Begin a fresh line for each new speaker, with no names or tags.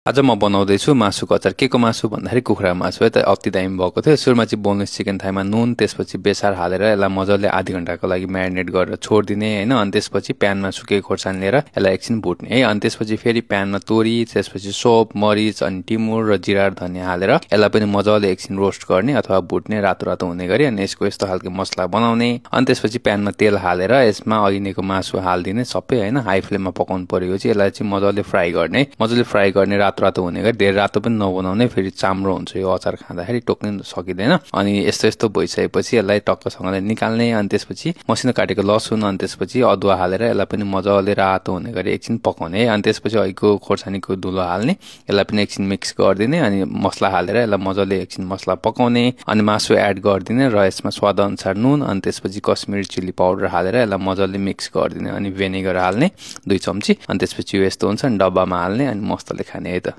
आज म बनाउँदैछु मासुको अचार। के को मासु भन्दाखेरि कुखुराको मासु है त। अति दामी भएको थियो। सुरुमा चाहिँ बोनलेस चिकन थाईमा नुन, त्यसपछि बेसार हालेर यसलाई मजाले आधी घण्टाको लागि म्यारिनेट गरेर छोडिदिने हैन। अनि त्यसपछि प्यानमा सुकेको खोर्सानी लिएर यसलाई एकछिन भुट्ने है। अनि त्यसपछि फेरि प्यानमा तोरी, त्यसपछि सोप, मरिच अनि टिमुर र जिरा र धनिया हालेर यसलाई पनि मजाले एकछिन रोस्ट गर्ने अथवा भुट्ने रातो रातो हुने गरी। अनि यसको यस्तो खालको मसला बनाउने। अनि त्यसपछि प्यानमा तेल हालेर यसमा अघिनेको मासु हालिदिने सबै हैन। हाई फ्लेममा पकाउनु पर्यो चाहिँ यसलाई चाहिँ मजाले फ्राई गर्ने। मजाले फ्राई गर्ने रातो रातो हुने गरी, धेरै रातो पनि नबनाउने, फेरि चाम्रो हुन्छ यो अचार खाँदाखेरि टोक्नै सकिँदैन। अनि यस्तो यस्तो भइसकेपछि यसलाई टक्कसँगले निकाल्ने। अनि त्यसपछि मसिनो काटेको लसुन अनि त्यसपछि अदुवा हालेर यसलाई पनि मजाले रातो हुने गरी एकछिन पकाउने। अनि त्यसपछि अघिको खोर्सानीको धुलो हाल्ने, यसलाई पनि एकछिन मिक्स गरिदिने। अनि मसला हालेर यसलाई मजाले एकछिन मसला पकाउने। अनि मासु एड गरिदिने र यसमा स्वाद अनुसार नुन अनि त्यसपछि कश्मिरी चिल्ली पाउडर हालेर यसलाई मजाले मिक्स गरिदिने। अनि भेनिगर हाल्ने 2 चम्ची। अनि त्यसपछि यो यस्तो हुन्छ नि डब्बामा हाल्ने अनि मस्तले खाने है त।